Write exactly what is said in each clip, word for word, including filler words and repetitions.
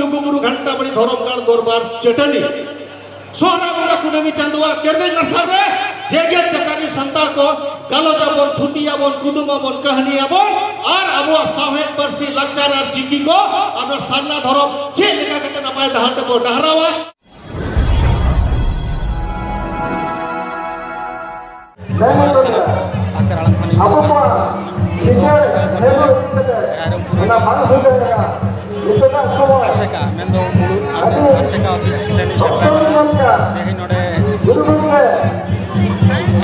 ᱞᱩᱜᱩᱵᱩᱨᱩ ᱜᱷᱟᱱᱴᱟᱵᱟᱲᱤ ᱫᱷᱚᱨᱚᱢ ᱜᱟᱲ ᱫᱚᱨᱵᱟᱨ ᱪᱟᱹᱴᱟᱹᱱᱤ᱾ ᱥᱚᱦᱨᱟᱭ ᱵᱚᱸᱜᱟ ᱠᱩᱱᱟᱹᱢᱤ ᱪᱟᱸᱫᱳᱣᱟᱜ ᱛᱮᱨᱮᱧ ᱟᱥᱲᱟ ᱨᱮ ᱡᱮᱜᱮᱛ ᱡᱟᱠᱟᱛ ᱨᱤᱱ ᱥᱟᱱᱛᱟᱲ ᱠᱚ ᱜᱟᱞᱚᱪ ᱟᱵᱚᱱ, ᱛᱷᱩᱛᱤ ᱟᱵᱚᱱ, ᱠᱩᱫᱩᱢ ᱟᱵᱚᱱ, ᱠᱟᱹᱦᱱᱤ ᱟᱵᱚᱱ ᱟᱨ ᱟᱵᱚᱣᱟᱜ ᱥᱟᱶᱦᱮᱫ, ᱯᱟᱹᱨᱥᱤ, ᱞᱟᱠᱪᱟᱨ ᱟᱨ ᱪᱤᱠᱤ ᱠᱚ ᱟᱨ ᱱᱚᱣᱟ ᱥᱟᱨᱱᱟ ᱫᱷᱚᱨᱚᱢ ᱪᱮᱫ ᱞᱮᱠᱟ ᱠᱟᱛᱮ ᱱᱟᱯᱟᱭ ᱰᱟᱦᱟᱨ ᱛᱮᱵᱚ ᱰᱟᱦᱨᱟᱣᱟ᱾ ᱟᱵᱚ ᱠᱚᱣᱟᱜ ᱵᱤᱪᱟᱹᱨ ᱦᱮᱡ ᱠᱟᱛᱮ ᱚᱱᱟ ᱵᱟᱝ ᱦᱩᱭ ᱫᱟᱲᱮᱭᱟᱜᱼᱟ᱾ ᱱᱤᱛᱚᱜᱟᱜ ᱥᱚᱢᱚᱭ ᱟᱥᱮᱠᱟ, ᱢᱮᱱᱫᱚ ᱢᱩᱲᱩᱫ ᱟᱹᱰᱤ ᱟᱥᱮᱠᱟ ᱚᱯᱷᱤᱥ ᱥᱮᱴᱮᱨ ᱚᱠᱛᱚ ᱞᱮᱱᱟ᱾ ᱨᱮ ᱧᱟᱢ ᱠᱟᱜᱼᱟ᱾ ᱛᱮᱦᱮᱧ ᱱᱚᱰᱮ ᱜᱩᱨᱩ ᱜᱚᱢᱠᱮ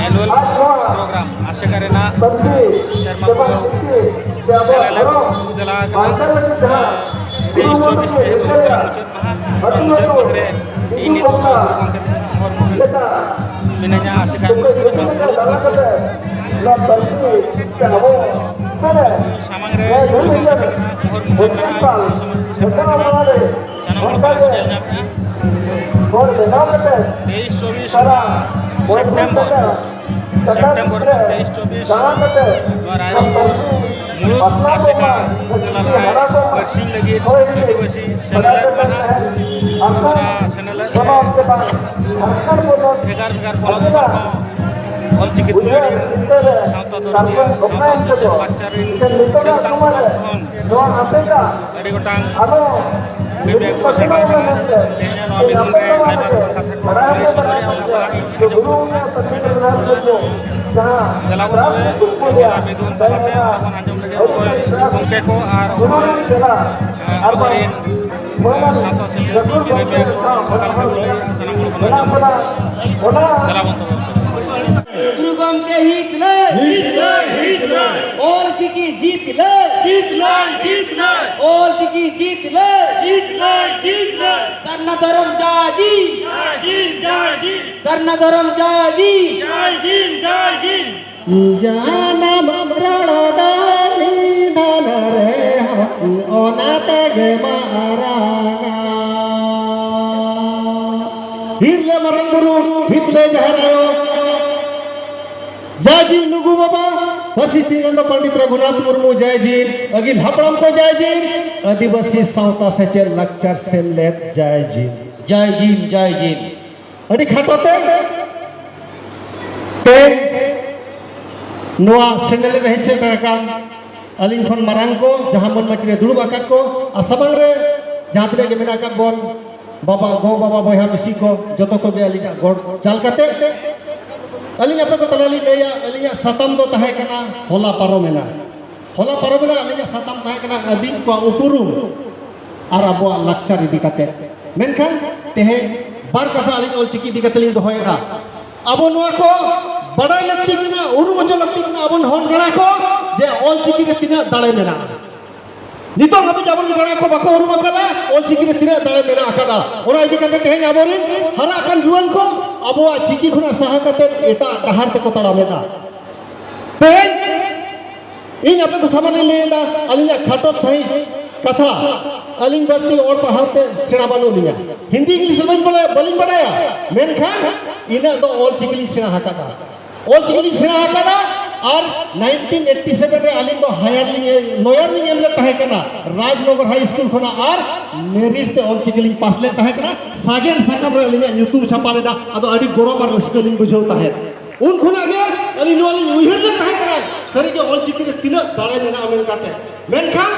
ᱟᱱᱩᱣᱟᱞ ᱟᱡ ᱱᱚᱣᱟ ᱯᱨᱳᱜᱨᱟᱢ ᱟᱥᱮᱠᱟ ᱨᱮᱱᱟᱜ ᱯᱟᱹᱨᱥᱤ ᱥᱮᱨᱢᱟ ᱛᱮᱵᱚᱱ ᱯᱩᱨᱟᱹᱣ ᱪᱤᱠᱤ ᱥᱮ ᱟᱵᱚᱣᱟᱜ ᱥᱮᱞᱮᱫ ᱫᱷᱚᱨᱚᱢ ᱠᱚ ᱫᱮᱞᱟ ᱟᱠᱟᱱᱟ᱾ ᱵᱟᱧᱪᱟᱣ ᱞᱟᱹᱜᱤᱫ ᱡᱟᱦᱟᱸ ᱛᱮᱭᱤᱥ ᱪᱚᱵᱵᱤᱥ ᱛᱮᱦᱮᱧ ᱫᱚ ᱢᱩᱪᱟᱹᱫ ᱢᱟᱦᱟ᱾ ᱟᱨ ᱢᱩᱪᱟᱹᱫ ᱢᱟᱦᱟ ᱨᱮ ᱤᱧ ᱱᱤᱛᱚᱜ ᱜᱩᱨᱩ ᱜᱚᱢᱠᱮ ᱦᱚᱨ ᱢᱚᱦᱚᱱ ᱢᱤᱱᱟᱹᱧᱟ, ᱟᱥᱮᱠᱟ ᱢᱩᱪᱟᱹᱫ ᱢᱟᱦᱟ ᱢᱩᱞᱩᱠ ᱢᱩᱞᱩᱠ ᱥᱟᱢᱟᱝ ᱨᱮ ᱤᱧ ᱱᱤᱛᱚᱜ ᱜᱩᱨᱩ ᱜᱚᱢᱠᱮ ᱦᱚᱨ ᱢᱚᱦᱚᱱ ᱢᱮᱱᱟᱜᱼᱟ᱾ ᱥᱟᱢᱟᱝ ᱨᱮ ᱥᱟᱱᱟᱢ ᱦᱚᱲ ᱠᱚ ᱧᱮᱞ ᱧᱟᱢᱮᱫᱼᱟ᱾ ᱛᱮᱭᱤᱥ ᱪᱚᱵᱵᱤᱥ ᱥᱮᱯᱴᱮᱢᱵᱚᱨ, ᱥᱮᱯᱴᱮᱢᱵᱚᱨ ᱛᱮᱭᱤᱥ ᱪᱚᱵᱵᱤᱥ ᱱᱚᱣᱟ ᱨᱟᱭᱨᱚᱝᱯᱩᱨ ᱢᱩᱲᱩᱫ ᱟᱥᱮᱠᱟ ᱛᱟᱞᱟᱨᱮ ᱵᱟᱹᱨᱥᱤᱧ ᱞᱟᱹᱜᱤᱫ ᱟᱹᱫᱤᱵᱟᱹᱥᱤ ᱥᱮᱱᱮᱞᱮᱫ ᱢᱟᱦᱟ, ᱚᱱᱟ ᱥᱮᱱᱮᱞᱮᱫ ᱨᱮ ᱵᱷᱮᱜᱟᱨ ᱵᱷᱮᱜᱟᱨ ᱯᱚᱱᱚᱛ ᱠᱷᱚᱱ ᱦᱚᱸ ᱚᱞᱪᱤᱠᱤ ᱛᱩᱢᱟᱹᱞᱤᱭᱟᱹ, ᱥᱟᱶᱛᱟ ᱫᱚᱨᱚᱫᱤᱭᱟᱹ, ᱥᱟᱶᱛᱟ ᱥᱮᱪᱮᱫ ᱞᱟᱠᱪᱟᱨ ᱨᱤᱱ ᱡᱚᱛᱚ ᱯᱚᱱᱚᱛ ᱠᱷᱚᱱ ᱟᱹᱰᱤ ᱜᱚᱴᱟᱝ ᱢᱤᱢᱤᱫ ᱠᱚ ᱥᱮᱴᱮᱨ ᱟᱠᱟᱱᱟ᱾ ᱛᱮᱦᱮᱧ ᱱᱚᱣᱟ ᱢᱤᱫᱩᱱ ᱨᱮ ᱟᱭᱢᱟ ᱨᱚᱠᱚᱢ ᱠᱟᱛᱷᱟ ᱠᱚ ᱞᱟᱹᱭ ᱥᱚᱫᱚᱨᱮᱜᱼᱟ, ᱚᱱᱟ ᱠᱚ ᱟᱹᱰᱤ ᱟᱸᱡᱚᱢ ᱨᱮᱱᱟᱜ ᱫᱮᱞᱟ ᱵᱚᱱ ᱛᱚᱵᱮ ᱱᱚᱣᱟ ᱢᱤᱫᱩᱱ ᱛᱟᱞᱟᱛᱮ ᱚᱱᱟ ᱵᱚᱱ ᱟᱸᱡᱚᱢ ᱞᱮᱜᱮ ᱚᱠᱚᱭ ᱜᱚᱢᱠᱮ ᱠᱚ ᱟᱨ ᱚᱠᱚᱭ, ᱮ, ᱟᱵᱚᱨᱮᱱ, ᱮ, ᱥᱟᱶᱛᱟ ᱥᱮᱪᱮᱫ ᱢᱤᱢᱤᱫ ᱠᱚ ᱚᱠᱟ ᱞᱮᱠᱟ ᱠᱚ ᱞᱟᱹᱭᱮᱜᱼᱟ, ᱥᱟᱱᱟᱢ ᱦᱚᱲ ᱵᱚᱱ ᱟᱸᱡᱚᱢ ᱞᱮᱜᱮ᱾ ᱫᱮᱞᱟ ᱵᱚᱱ ᱛᱚᱵᱮ᱾ ᱜᱩᱨᱩ ᱜᱚᱢᱠᱮ ᱦᱤᱛ ᱞᱟᱹᱭ᱾ ᱦᱤᱛ ᱞᱟᱹᱭ, ᱦᱤᱛ ᱞᱟᱹᱭ᱾ ᱚᱞ ᱪᱤᱠᱤ ᱡᱤᱛ ᱞᱟᱹᱭ᱾ ᱡᱤᱛ ᱞᱟᱹᱭ, ᱡᱤᱛ ᱞᱟᱹᱭ᱾ ᱚᱞ ᱪᱤᱠᱤ ᱡᱤᱛ ᱞᱟᱹᱭ᱾ ᱡᱤᱛ ᱞᱟᱹᱭ, ᱡᱤᱛ ᱞᱟᱹᱭ᱾ ᱥᱟᱨᱱᱟ ᱫᱷᱚᱨᱚᱢ ᱡᱟᱭ ᱡᱤ᱾ ᱡᱟᱭ ᱡᱤ, ᱡᱟᱭ ᱡᱤ᱾ ᱥᱟᱨᱱᱟ ᱫᱷᱚᱨᱚᱢ ᱡᱟᱭ ᱡᱤ᱾ ᱡᱟᱭ ᱡᱤ, ᱡᱟᱭ ᱡᱤ᱾ ᱡᱟᱱᱟᱢ ᱨᱚᱲ ᱫᱚ ᱱᱤᱫᱷᱟᱱ ᱨᱮᱦᱚᱸ ᱚᱱᱟ ᱛᱮᱜᱮ ᱢᱟᱨᱟᱝᱟ᱾ ᱦᱤᱨᱞᱟᱹ ᱢᱟᱨᱟᱝ ᱵᱩᱨᱩ, ᱦᱤᱛᱞᱟᱹ ᱡᱟᱦᱮᱨ ᱟᱭᱳ, ᱡᱟᱭ ᱡᱤᱱ ᱞᱩᱜᱩ ᱵᱟᱵᱟ, ᱯᱟᱹᱥᱤ ᱥᱤᱧ ᱪᱟᱸᱫᱚ ᱯᱚᱱᱰᱤᱛ ᱨᱚᱜᱷᱩᱱᱟᱛᱷ ᱢᱩᱨᱢᱩ, ᱡᱟᱭ ᱡᱤᱱ ᱟᱹᱜᱤᱞ ᱦᱟᱯᱲᱟᱢ ᱠᱚ, ᱡᱟᱭ ᱡᱤᱱ ᱟᱹᱫᱤᱵᱟᱹᱥᱤ ᱥᱟᱶᱛᱟ ᱥᱮᱪᱮᱫ ᱞᱟᱠᱪᱟᱨ ᱥᱮᱢᱞᱮᱫ ᱡᱟᱭ ᱡᱤᱢ᱾ ᱡᱟᱭ ᱡᱤᱢ, ᱡᱟᱭ ᱡᱤᱢ᱾ ᱟᱹᱰᱤ ᱠᱷᱟᱴᱚ ᱛᱮ ᱛᱮᱦᱮᱧ ᱱᱚᱣᱟ ᱥᱮᱢᱞᱮᱫ ᱨᱮ ᱦᱮᱡ ᱥᱮᱴᱮᱨ ᱟᱠᱟᱱ ᱟᱹᱞᱤᱧ ᱠᱷᱚᱱ ᱢᱟᱨᱟᱝ ᱠᱚ, ᱡᱟᱦᱟᱸ ᱢᱟᱹᱱ ᱢᱟᱹᱪᱤ ᱨᱮ ᱫᱩᱲᱩᱵ ᱟᱠᱟᱫ ᱠᱚ, ᱟᱨ ᱥᱟᱢᱟᱝ ᱨᱮ ᱡᱟᱦᱟᱸ ᱛᱤᱱᱟᱹᱜ ᱜᱮ ᱢᱮᱱᱟᱜ ᱟᱠᱟᱫ ᱵᱚᱱ, ᱵᱟᱵᱟ, ᱜᱚ ᱵᱟᱵᱟ, ᱵᱚᱭᱦᱟ ᱢᱤᱥᱤ ᱠᱚ, ᱡᱚᱛᱚ ᱠᱚᱜᱮ ᱟᱹᱞᱤᱧᱟᱜ ᱜᱚᱰ ᱪᱟᱞ ᱠᱟᱛᱮ ᱟᱹᱞᱤᱧ ᱟᱯᱮ ᱠᱚ ᱛᱟᱞᱟ ᱞᱤᱧ ᱞᱟᱹᱭᱟ, ᱟᱹᱞᱤᱧᱟᱜ ᱥᱟᱛᱟᱢ ᱫᱚ ᱛᱟᱦᱮᱸ ᱠᱟᱱᱟ ᱦᱚᱞᱟ ᱯᱟᱨᱚᱢᱮᱱᱟ᱾ ᱦᱚᱞᱟ ᱯᱟᱨᱚᱢᱮᱱᱟ ᱟᱹᱞᱤᱧᱟᱜ ᱥᱟᱛᱟᱢ ᱛᱟᱦᱮᱸ ᱠᱟᱱᱟ ᱟᱹᱫᱤᱢ ᱠᱚᱣᱟᱜ ᱩᱯᱨᱩᱢ ᱟᱨ ᱟᱵᱚᱣᱟᱜ ᱞᱟᱠᱪᱟᱨ ᱤᱫᱤ ᱠᱟᱛᱮ᱾ ᱢᱮᱱᱠᱷᱟᱱ ᱛᱮᱦᱮᱧ ᱵᱟᱨ ᱠᱟᱛᱷᱟ ᱟᱹᱞᱤᱧ ᱚᱞᱪᱤᱠᱤ ᱤᱫᱤ ᱠᱟᱛᱮ ᱞᱤᱧ ᱫᱚᱦᱚᱭᱮᱫᱟ᱾ ᱟᱵᱚ ᱱᱚᱣᱟ ᱠᱚ ᱵᱟᱰᱟᱭ ᱞᱟᱹᱠᱛᱤ ᱠᱟᱱᱟ, ᱩᱨᱩᱢ ᱦᱚᱪᱚ ᱞᱟᱹᱠᱛᱤ ᱠᱟᱱᱟ ᱟᱵᱚ ᱦᱚᱲ ᱜᱟᱬᱟ ᱠᱚ, ᱡᱮ ᱚᱞᱪᱤᱠᱤ ᱨᱮ ᱛᱤᱱᱟᱹᱜ ᱫᱟᱲᱮ ᱢᱮᱱᱟᱜᱼᱟ᱾ ᱱᱤᱛᱚᱜ ᱦᱟᱹᱵᱤᱡ ᱟᱵᱚᱨᱮᱱ ᱜᱟᱬᱟ ᱠᱚ ᱵᱟᱠᱚ ᱩᱨᱩᱢ ᱟᱠᱟᱫᱟ ᱚᱞᱪᱤᱠᱤ ᱨᱮ ᱛᱤᱱᱟᱹᱜ ᱫᱟᱲᱮ ᱢᱮᱱᱟᱜ ᱟᱠᱟᱫᱟ᱾ ᱚᱱᱟ ᱤᱫᱤ ᱠᱟᱛᱮ ᱛᱮᱦᱮᱧ ᱟᱵᱚᱨᱮᱱ ᱦᱟᱨᱟ ᱟᱠᱟᱱ ᱡᱩᱣᱟᱹᱱ ᱠᱚ ᱟᱵᱚᱣᱟᱜ ᱪᱤᱠᱤ ᱠᱷᱚᱱᱟᱜ ᱥᱟᱦᱟ ᱠᱟᱛᱮ ᱮᱴᱟᱜ ᱰᱟᱦᱟᱨ ᱛᱮᱠᱚ ᱛᱟᱲᱟᱢᱮᱫᱟ᱾ ᱛᱮᱦᱮᱧ ᱤᱧ ᱟᱯᱮ ᱠᱚ ᱥᱟᱢᱟᱝ ᱨᱤᱧ ᱞᱟᱹᱭ ᱮᱫᱟ, ᱟᱹᱞᱤᱧᱟᱜ ᱠᱷᱟᱴᱚ ᱥᱟᱺᱦᱤᱡ ᱠᱟᱛᱷᱟ, ᱟᱹᱞᱤᱧ ᱵᱟᱹᱲᱛᱤ ᱚᱞ ᱯᱟᱲᱦᱟᱣ ᱛᱮ ᱥᱮᱬᱟ ᱵᱟᱹᱱᱩᱜ ᱞᱤᱧᱟ, ᱦᱤᱱᱫᱤ ᱤᱝᱞᱤᱥ ᱵᱟᱹᱧ ᱵᱟᱲᱟᱭᱟ, ᱵᱟᱹᱞᱤᱧ ᱵᱟᱲᱟᱭᱟ, ᱢᱮᱱᱠᱷᱟᱱ ᱤᱱᱟᱹᱜ ᱫᱚ ᱚᱞ ᱪᱤᱠᱤ ᱞᱤᱧ ᱥᱮᱬᱟ ᱟᱠᱟᱫᱟ᱾ ᱚᱞ ᱪᱤᱠᱤ ᱞᱤᱧ ᱥᱮᱬᱟ ᱟᱠᱟᱫᱟ᱾ ᱟᱨ nineteen eighty seven ᱨᱮ ᱟᱹᱞᱤᱧ ᱫᱚ higher ᱞᱤᱧ, lower ᱞᱤᱧ ᱮᱢ ᱞᱮᱫ ᱛᱟᱦᱮᱸ ᱠᱟᱱᱟ ᱨᱟᱡᱽᱱᱚᱜᱚᱨ high school ᱠᱷᱚᱱᱟᱜ, ᱟᱨ merit ᱛᱮ ᱚᱞ ᱪᱤᱠᱤ ᱞᱤᱧ ᱯᱟᱥ ᱞᱮᱫ ᱛᱟᱦᱮᱸ ᱠᱟᱱᱟ᱾ ᱥᱟᱜᱮᱱ ᱥᱟᱠᱟᱢ ᱨᱮ ᱟᱹᱞᱤᱧᱟᱜ ᱧᱩᱛᱩᱢ ᱪᱷᱟᱯᱟ ᱞᱮᱱᱟ᱾ ᱟᱫᱚ ᱟᱹᱰᱤ ᱜᱚᱨᱚᱵᱽ ᱟᱨ ᱨᱟᱹᱥᱠᱟᱹ ᱞᱤᱧ ᱵᱩᱡᱷᱟᱹᱣ ᱛᱟᱦᱮᱸᱫ᱾ ᱩᱱ ᱠᱷᱚᱱᱟᱜ ᱜᱮ ᱟᱹᱞᱤᱧ ᱱᱚᱣᱟ ᱞᱤᱧ ᱩᱭᱦᱟᱹᱨ ᱞᱮᱫ ᱛᱟᱦᱮᱸ ᱠᱟᱱᱟ, ᱥᱟᱹᱨᱤᱜᱮ ᱚᱞ ᱪᱤᱠᱤ ᱨᱮ ᱛᱤᱱᱟᱹᱜ ᱫᱟᱲᱮ ᱢᱮᱱᱟᱜᱼᱟ ᱢᱮᱱ ᱠᱟᱛᱮ᱾ ᱢᱮᱱᱠᱷᱟᱱ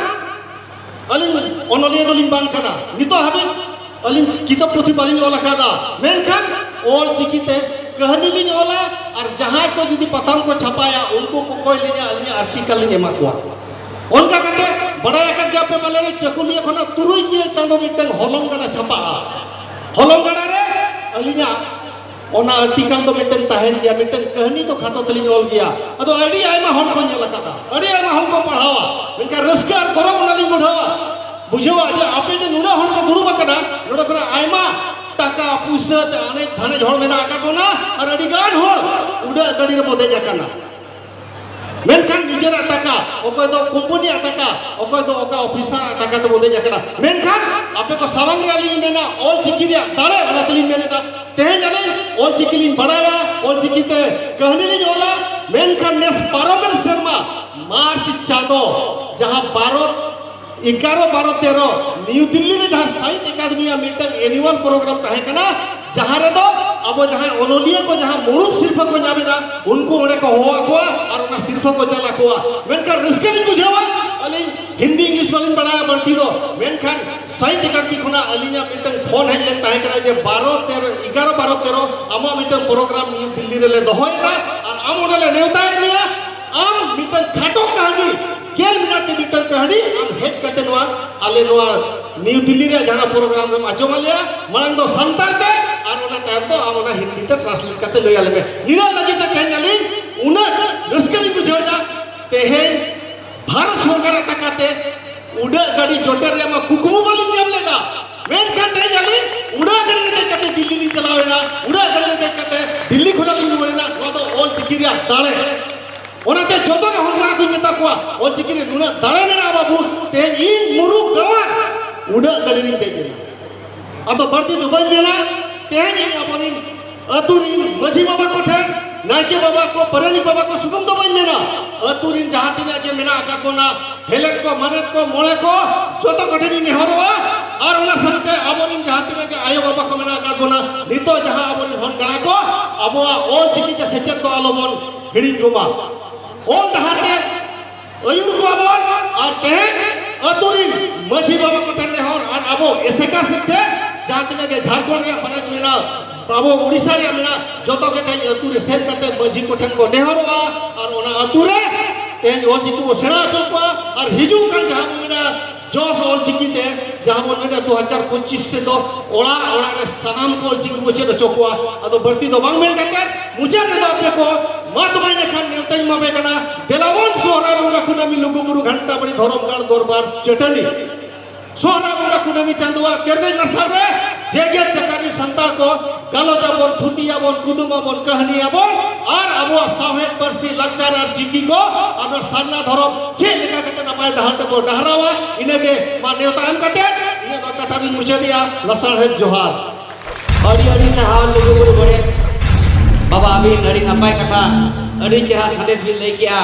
ᱟᱹᱞᱤᱧ ᱚᱱᱚᱞᱤᱭᱟᱹ ᱫᱚᱞᱤᱧ ᱵᱟᱝ ᱠᱟᱱᱟ, ᱱᱤᱛᱚᱜ ᱦᱟᱹᱵᱤᱡ ᱟᱹᱞᱤᱧ ᱠᱤᱛᱟᱹᱵ ᱯᱩᱛᱷᱤ ᱵᱟᱹᱞᱤᱧ ᱚᱞ ᱟᱠᱟᱫᱟ, ᱢᱮᱱᱠᱷᱟᱱ ᱚᱞ ᱪᱤᱠᱤ ᱛᱮ ᱠᱟᱹᱦᱱᱤ ᱞᱤᱧ ᱚᱞᱟ, ᱟᱨ ᱡᱟᱦᱟᱸᱭ ᱠᱚ ᱡᱩᱫᱤ ᱯᱟᱛᱷᱟᱢ ᱠᱚ ᱪᱷᱟᱯᱟᱭᱟ, ᱩᱱᱠᱩ ᱠᱚ ᱠᱚᱭ ᱞᱤᱧᱟ, ᱟᱹᱞᱤᱧᱟᱜ article ᱞᱤᱧ ᱮᱢᱟ ᱠᱚᱣᱟ᱾ ᱚᱱᱠᱟ ᱠᱟᱛᱮ ᱵᱟᱲᱟᱭ ᱟᱠᱟᱫ ᱜᱮᱭᱟ ᱯᱮ ᱯᱟᱞᱮ, ᱪᱟᱹᱠᱩᱞᱤᱭᱟᱹ ᱠᱷᱚᱱᱟᱜ ᱛᱩᱨᱩᱭ ᱜᱮ ᱪᱟᱸᱫᱚ ᱢᱤᱫᱴᱟᱝ ᱦᱚᱞᱚᱝ ᱜᱟᱰᱟ ᱪᱷᱟᱯᱟᱜᱼᱟ᱾ ᱦᱚᱞᱚᱝ ᱜᱟᱰᱟ ᱨᱮ ᱟᱹᱞᱤᱧᱟᱜ ᱚᱱᱟ article ᱫᱚ ᱢᱤᱫᱴᱟᱝ ᱛᱟᱦᱮᱱ ᱜᱮᱭᱟ, ᱢᱤᱫᱴᱟᱝ ᱠᱟᱹᱦᱱᱤ ᱫᱚ ᱠᱷᱟᱴᱚ ᱛᱮᱞᱤᱧ ᱚᱞ ᱜᱮᱭᱟ᱾ ᱟᱫᱚ ᱟᱹᱰᱤ ᱟᱭᱢᱟ ᱦᱚᱲ ᱠᱚ ᱧᱮᱞ ᱟᱠᱟᱫᱟ, ᱟᱹᱰᱤ ᱟᱭᱢᱟ ᱦᱚᱲ ᱠᱚ ᱯᱟᱲᱦᱟᱣᱟ, ᱢᱮᱱᱠᱷᱟᱱ ᱨᱟᱹᱥᱠᱟᱹ ᱟᱨ ᱜᱚᱨᱚᱵᱽ ᱚᱱᱟ ᱞᱤᱧ ᱵᱩᱡᱷᱟᱹᱣᱟ᱾ ᱵᱩᱡᱷᱟᱹᱣᱟ ᱡᱮ ᱟᱯᱮ ᱡᱮ ᱱᱩᱱᱟᱹᱜ ᱦᱚᱲ ᱠᱚ ᱫᱩᱲᱩᱵ ᱟᱠᱟᱱᱟ, ᱱᱚᱰᱮ ᱠᱷᱚᱱᱟᱜ ᱟᱭᱢᱟ ᱴᱟᱠᱟ ᱯᱩᱭᱥᱟᱹ ᱛᱮ ᱟᱱᱮᱡ ᱫᱷᱟᱱᱮᱡ ᱦᱚᱲ ᱢᱮᱱᱟᱜ ᱟᱠᱟᱫ ᱵᱚᱱᱟ, ᱟᱨ ᱟᱹᱰᱤ ᱜᱟᱱ ᱦᱚᱲ ᱩᱰᱟᱹᱜ ᱜᱟᱹᱰᱤ ᱨᱮᱵᱚ ᱫᱮᱡ ᱟᱠᱟᱱᱟ᱾ ᱢᱮᱱᱠᱷᱟᱱ ᱱᱤᱡᱮᱨᱟᱜ ᱴᱟᱠᱟ, ᱚᱠᱚᱭ ᱫᱚ ᱠᱳᱢᱯᱟᱱᱤᱭᱟᱜ ᱴᱟᱠᱟ, ᱚᱠᱚᱭ ᱫᱚ ᱚᱠᱟ ᱚᱯᱷᱤᱥᱟᱨᱟᱜ ᱴᱟᱠᱟ ᱛᱮᱵᱚ ᱫᱮᱡ ᱟᱠᱟᱱᱟ᱾ ᱢᱮᱱᱠᱷᱟᱱ ᱟᱯᱮ ᱠᱚ ᱥᱟᱢᱟᱝ ᱨᱮ ᱟᱹᱞᱤᱧ ᱢᱮᱱᱟ, ᱚᱞ ᱪᱤᱠᱤ ᱨᱮᱭᱟᱜ ᱫᱟᱲᱮ, ᱚᱱᱟ ᱛᱮᱞᱤᱧ ᱢᱮᱱᱮᱫᱟ, ᱛᱮᱦᱮᱧ ᱟᱹᱞᱤᱧ ᱚᱞ ᱪᱤᱠᱤ ᱞᱤᱧ ᱵᱟᱲᱟᱭᱟ, ᱚᱞ ᱪᱤᱠᱤ ᱛᱮ ᱠᱟᱹᱦᱱᱤ ᱞᱤᱧ ᱚᱞᱟ, ᱢᱮᱱᱠᱷᱟᱱ ᱱᱮᱥ ᱯᱟᱨᱚᱢᱮᱱ ᱥᱮᱨᱢᱟ ᱢᱟᱨᱪ ᱪᱟᱸᱫᱚ, ᱡᱟᱦᱟᱸ ᱵᱷᱟᱨᱚᱛ ᱮᱜᱟᱨᱚ ᱵᱟᱨᱚ ᱛᱮᱨᱚ ᱱᱤᱭᱩ ᱫᱤᱞᱞᱤ ᱨᱮ ᱡᱟᱦᱟᱸ ᱥᱟᱦᱤᱛ ᱮᱠᱟᱰᱮᱢᱤᱭᱟᱜ ᱢᱤᱫᱴᱟᱝ ᱮᱱᱩᱣᱟᱞ ᱯᱨᱳᱜᱨᱟᱢ ᱛᱟᱦᱮᱸ ᱠᱟᱱᱟ, ᱡᱟᱦᱟᱸ ᱨᱮᱫᱚ ᱟᱵᱚ ᱡᱟᱦᱟᱸᱭ ᱚᱱᱚᱞᱤᱭᱟᱹ ᱠᱚ ᱡᱟᱦᱟᱸ ᱢᱩᱲᱩᱫ ᱥᱤᱨᱯᱷᱟᱹ ᱠᱚ ᱧᱟᱢ ᱮᱫᱟ, ᱩᱱᱠᱩ ᱚᱸᱰᱮ ᱠᱚ ᱦᱚᱦᱚ ᱟᱠᱚᱣᱟ ᱟᱨ ᱚᱱᱟ ᱥᱤᱨᱯᱷᱟᱹ ᱠᱚ ᱪᱟᱞ ᱟᱠᱚᱣᱟ᱾ ᱢᱮᱱᱠᱷᱟᱱ ᱨᱟᱹᱥᱠᱟᱹ ᱞᱤᱧ ᱵᱩᱡᱷᱟᱹᱣᱟ, ᱟᱹᱞᱤᱧ ᱦᱤᱱᱫᱤ ᱤᱝᱞᱤᱥ ᱵᱟᱹᱞᱤᱧ ᱵᱟᱲᱟᱭᱟ ᱵᱟᱹᱲᱛᱤ ᱫᱚ, ᱢᱮᱱᱠᱷᱟᱱ ᱥᱟᱦᱤᱛ ᱮᱠᱟᱰᱮᱢᱤ ᱠᱷᱚᱱᱟᱜ ᱟᱹᱞᱤᱧᱟᱜ ᱢᱤᱫᱴᱟᱝ ᱯᱷᱳᱱ ᱦᱮᱡ ᱞᱮᱱ ᱛᱟᱦᱮᱸ ᱠᱟᱱᱟ ᱡᱮ, ᱵᱟᱨᱚ ᱛᱮᱨᱚ, ᱮᱜᱟᱨᱚ ᱵᱟᱨᱚ ᱛᱮᱨᱚ ᱟᱢᱟᱜ ᱢᱤᱫᱴᱟᱝ ᱯᱨᱳᱜᱨᱟᱢ ᱱᱤᱭᱩ ᱫᱤᱞᱞᱤ ᱨᱮᱞᱮ ᱫᱚᱦᱚᱭᱮᱫᱟ ᱟᱨ ᱟᱢ ᱚᱸᱰᱮ ᱞᱮ ᱱᱮᱣᱛᱟᱭᱮᱫ ᱢᱮᱭᱟ᱾ ᱟᱢ ᱢᱤᱫᱴᱟᱝ ᱠᱷᱟᱴᱚ ᱠᱟᱹᱦᱱᱤ, ᱜᱮᱞ ᱢᱤᱱᱤᱴ ᱛᱮ ᱢᱤᱫᱴᱟᱝ ᱠᱟᱹᱦᱱᱤ ᱟᱢ ᱦᱮᱡ ᱠᱟᱛᱮ ᱱᱚᱣᱟ ᱟᱞᱮ ᱱᱚᱣᱟ ᱱᱤᱭᱩ ᱫᱤᱞᱞᱤ ᱨᱮᱭᱟᱜ ᱡᱟᱦᱟᱸ ᱯᱨᱳᱜᱨᱟᱢ ᱨᱮᱢ ᱟᱸᱡᱚᱢ ᱟᱞᱮᱭᱟ, ᱢᱟᱲᱟᱝ ᱫᱚ ᱥᱟᱱᱛᱟᱲ ᱛᱮ ᱟᱨ ᱚᱱᱟ ᱛᱟᱭᱚᱢ ᱫᱚ ᱟᱢ ᱚᱱᱟ ᱦᱤᱱᱫᱤ ᱛᱮ ᱴᱨᱟᱱᱥᱞᱮᱴ ᱠᱟᱛᱮ ᱞᱟᱹᱭ ᱟᱞᱮ ᱢᱮ᱾ ᱱᱤᱱᱟᱹᱜ ᱞᱟᱹᱜᱤᱫ ᱛᱮ ᱛᱮᱦᱮᱧ ᱟᱹᱞᱤᱧ ᱩᱱᱟᱹᱜ ᱨᱟᱹᱥᱠᱟᱹ ᱞᱤᱧ ᱵᱩᱡᱷᱟᱹᱣ ᱮᱫᱟ᱾ ᱛᱮᱦᱮᱧ ᱵᱷᱟᱨᱚᱛ ᱥᱚᱨᱠᱟᱨᱟᱜ ᱴᱟᱠᱟ ᱛᱮ ᱩᱰᱟᱹᱜ ᱜᱟᱹᱰᱤ ᱡᱚᱴᱮᱫ ᱨᱮᱭᱟᱜ ᱢᱟ ᱠᱩᱠᱢᱩ ᱵᱟᱹᱞᱤᱧ ᱧᱟᱢ ᱞᱮᱫᱟ, ᱢᱮᱱᱠᱷᱟᱱ ᱛᱮᱦᱮᱧ ᱟᱹᱞᱤᱧ ᱩᱰᱟᱹᱜ ᱜᱟᱹᱰᱤ ᱨᱮ ᱫᱮᱡ ᱠᱟᱛᱮ ᱫᱤᱞᱞᱤ ᱞᱤᱧ ᱪᱟᱞᱟᱣ ᱮᱱᱟ, ᱩᱰᱟᱹᱜ ᱜᱟᱹᱰᱤ ᱨᱮ ᱫᱮᱡ ᱠᱟᱛᱮ ᱫᱤᱞᱞᱤ ᱠᱷᱚᱱᱟᱜ ᱞᱤᱧ ᱨᱩᱣᱟᱹᱲ ᱮᱱᱟ᱾ ᱱᱚᱣᱟ ᱫᱚ ᱚᱞ ᱪᱤᱠᱤ ᱨᱮᱭᱟᱜ ᱫᱟᱲᱮ᱾ ᱚᱱᱟᱛᱮ ᱡᱚᱛᱚ ᱜᱮ ᱦᱚᱲ ᱠᱚᱲᱟ ᱠᱚᱧ ᱢᱮᱛᱟ ᱠᱚᱣᱟ, ᱚᱞ ᱪᱤᱠᱤ ᱨᱮ ᱱᱩᱱᱟᱹᱜ ᱫᱟᱲᱮ ᱢᱮᱱᱟᱜᱼᱟ ᱵᱟᱹᱵᱩ, ᱛᱮᱦᱮᱧ ᱤᱧ ᱢᱩᱨᱩᱠ ᱜᱟᱶᱟᱨ ᱩᱰᱟᱹᱜ ᱜᱟᱹᱰᱤ ᱨᱤᱧ ᱫᱮᱡ ᱮᱱᱟ᱾ ᱟᱫᱚ ᱵᱟᱹᱲᱛᱤ ᱫᱚ ᱵᱟᱹᱧ ᱢᱮᱱᱟ, ᱛᱮᱦᱮᱧ ᱤᱧ ᱟᱵᱚᱨᱤᱱ ᱟᱹᱛᱩ ᱨᱤᱱ ᱢᱟᱹᱡᱷᱤ ᱵᱟᱵᱟ ᱠᱚ ᱴᱷᱮᱱ, ᱱᱟᱭᱠᱮ ᱵᱟᱵᱟ ᱠᱚ, ᱯᱟᱨᱟᱱᱤᱠ ᱵᱟᱵᱟ ᱠᱚ ᱥᱩᱢᱩᱝ ᱫᱚ ᱵᱟᱹᱧ ᱢᱮᱱᱟ, ᱟᱹᱛᱩ ᱨᱤᱱ ᱡᱟᱦᱟᱸ ᱛᱤᱱᱟᱹᱜ ᱜᱮ ᱢᱮᱱᱟᱜ ᱟᱠᱟᱫ ᱵᱚᱱᱟ, ᱦᱮᱞᱮᱫ ᱠᱚ, ᱢᱟᱱᱮᱛ ᱠᱚ, ᱢᱚᱬᱮ ᱠᱚ, ᱡᱚᱛᱚ ᱠᱚ ᱴᱷᱮᱱ ᱤᱧ ᱱᱮᱦᱚᱨᱚᱜᱼᱟ᱾ ᱟᱨ ᱚᱱᱟ ᱥᱟᱶᱛᱮ ᱟᱵᱚᱨᱤᱱ ᱡᱟᱦᱟᱸ ᱛᱤᱱᱟᱹᱜ ᱜᱮ ᱟᱭᱳ ᱵᱟᱵᱟ ᱠᱚ ᱢᱮᱱᱟᱜ ᱟᱠᱟᱫ ᱵᱚᱱᱟ, ᱱᱤᱛᱚᱜ ᱡᱟᱦᱟᱸ ᱟᱵᱚᱨᱤᱱ ᱦᱚᱱ ᱜᱟᱬᱟ ᱠᱚ, ᱟᱵᱚᱣᱟᱜ ᱚᱞ ᱪᱤᱠᱤ ᱛᱮ ᱥᱮᱪᱮᱫ ᱫᱚ ᱟᱞᱚᱵᱚᱱ ᱦᱤᱲᱤᱧ ᱠᱚᱢᱟ᱾ ᱚᱞ ᱰᱟᱦᱟᱨ ᱛᱮ ᱟᱹᱭᱩᱨ ᱠᱚᱣᱟ ᱵᱚᱱ᱾ ᱟᱨ ᱛᱮᱦᱮᱧ ᱟᱹᱛᱩ ᱨᱤᱱ ᱢᱟᱹᱡᱷᱤ ᱵᱟᱵᱟ ᱠᱚ ᱴᱷᱮᱱ ᱱᱮᱦᱚᱨ, ᱟᱨ ᱟᱵᱚ ᱮᱥᱮᱠᱟ ᱥᱮᱫ ᱛᱮ ᱡᱟᱦᱟᱸ ᱛᱤᱱᱟᱹᱜ ᱜᱮ ᱡᱷᱟᱲᱠᱷᱚᱸᱰ ᱨᱮᱭᱟᱜ ᱵᱨᱟᱧᱪ ᱢᱮᱱᱟᱜᱼᱟ, ᱟᱵᱚ ᱳᱰᱤᱥᱟ ᱨᱮᱭᱟᱜ ᱢᱮᱱᱟᱜᱼᱟ, ᱡᱚᱛᱚ ᱜᱮ ᱛᱮᱦᱮᱧ ᱟᱹᱛᱩ ᱨᱮ ᱥᱮᱱ ᱠᱟᱛᱮ ᱢᱟᱹᱡᱷᱤ ᱠᱚ ᱴᱷᱮᱱ ᱵᱚᱱ ᱱᱮᱦᱚᱨᱚᱜᱼᱟ᱾ ᱟᱨ ᱚᱱᱟ ᱟᱹᱛᱩ ᱨᱮ ᱛᱮᱦᱮᱧ ᱚᱞ ᱪᱤᱠᱤ ᱵᱚᱱ ᱥᱮᱬᱟ ᱦᱚᱪᱚ ᱠᱚᱣᱟ᱾ ᱟᱨ ᱦᱤᱡᱩᱜ ᱠᱟᱱ ᱡᱟᱦᱟᱸ ᱵᱚᱱ ᱢᱮᱱᱟ ᱡᱚᱥ ᱚᱞ ᱪᱤᱠᱤ ᱛᱮ, ᱡᱟᱦᱟᱸ ᱵᱚᱱ ᱢᱮᱱᱟ ᱫᱩ ᱦᱟᱡᱟᱨ ᱯᱚᱸᱪᱤᱥ ᱥᱮᱫ ᱫᱚ ᱚᱲᱟᱜ ᱚᱲᱟᱜ ᱨᱮ ᱥᱟᱱᱟᱢ ᱠᱚ ᱚᱞ ᱪᱤᱠᱤ ᱠᱚ ᱪᱮᱫ ᱦᱚᱪᱚ ᱠᱚᱣᱟ᱾ ᱟᱫᱚ ᱵᱟᱹᱲᱛᱤ ᱫᱚ ᱵᱟᱝ ᱢᱮᱱ ᱠᱟᱛᱮ ᱢᱩᱪᱟᱹᱫ ᱨᱮᱫᱚ ᱟᱯᱮ ᱠᱚ ᱢᱟ ᱛᱚᱵᱮ ᱤᱱᱟᱹ ᱠᱷᱟᱱ ᱱᱮᱣᱛᱟᱧ ᱮᱢᱟ ᱯᱮ ᱠᱟᱱᱟ, ᱫᱮᱞᱟᱵᱚᱱ ᱥᱚᱦᱨᱟᱭ ᱵᱚᱸᱜᱟ ᱠᱩᱱᱟᱹᱢᱤ ᱞᱩᱜᱩ ᱵᱩᱨᱩ ᱜᱷᱟᱱᱴᱟ ᱵᱟᱲᱤ ᱫᱷᱚᱨᱚᱢ ᱜᱟᱲ ᱫᱚᱨᱵᱟᱨ ᱪᱟᱹᱴᱟᱹᱱᱤ᱾ ᱥᱚᱦᱨᱟᱭ ᱵᱚᱸᱜᱟ ᱠᱩᱱᱟᱹᱢᱤ ᱪᱟᱸᱫᱳᱣᱟᱜ ᱠᱮᱨᱫᱮᱡ ᱢᱟᱨᱥᱟᱞ ᱨᱮ ᱡᱮᱜᱮᱛ ᱡᱟᱠᱟᱛ ᱨᱤᱱ ᱥᱟᱱᱛᱟᱲ ᱠᱚ ᱜᱟᱞᱚᱪ ᱟᱵᱚᱱ, ᱛᱷᱩᱛᱤ ᱟᱵᱚᱱ, ᱠᱩᱫᱩᱢ ᱟᱵᱚᱱ, ᱠᱟᱹᱦᱱᱤ ᱟᱵᱚᱱ ᱟᱨ ᱟᱵᱚᱣᱟᱜ ᱥᱟᱶᱦᱮᱫ, ᱯᱟᱹᱨᱥᱤ, ᱞᱟᱠᱪᱟᱨ ᱟᱨ ᱪᱤᱠᱤ ᱠᱚ ᱟᱨ ᱱᱚᱣᱟ ᱥᱟᱨᱱᱟ ᱫᱷᱚᱨᱚᱢ ᱪᱮᱫ ᱞᱮᱠᱟ ᱠᱟᱛᱮ ᱱᱟᱯᱟᱭ ᱰᱟᱦᱟᱨ ᱛᱮᱵᱚ ᱰᱟᱦᱟᱨᱟᱣᱟ᱾ ᱤᱱᱟᱹᱜᱮ ᱢᱟ ᱱᱮᱣᱛᱟ ᱮᱢ ᱠᱟᱛᱮ ᱤᱧᱟᱹᱜ ᱱᱚᱣᱟ ᱠᱟᱛᱷᱟ ᱫᱚᱧ ᱢᱩᱪᱟᱹᱫᱮᱜᱼᱟ᱾ ᱞᱟᱥᱟᱲᱦᱮᱫ ᱡᱚᱦᱟᱨ᱾ ᱟᱹᱰᱤ ᱟᱹᱰᱤ ᱥᱟᱨᱦᱟᱣ ᱞᱩᱜᱩ ᱵᱩᱨᱩ ᱜᱚᱰᱮᱛ ᱵᱟᱵᱟ, ᱟᱹᱵᱤᱱ ᱟᱹᱰᱤ ᱱᱟᱯᱟᱭ ᱠᱟᱛᱷᱟ, ᱟᱹᱰᱤ ᱪᱮᱦᱨᱟ ᱥᱟᱸᱫᱮᱥ ᱵᱤᱱ ᱞᱟᱹᱭ ᱠᱮᱜᱼᱟ᱾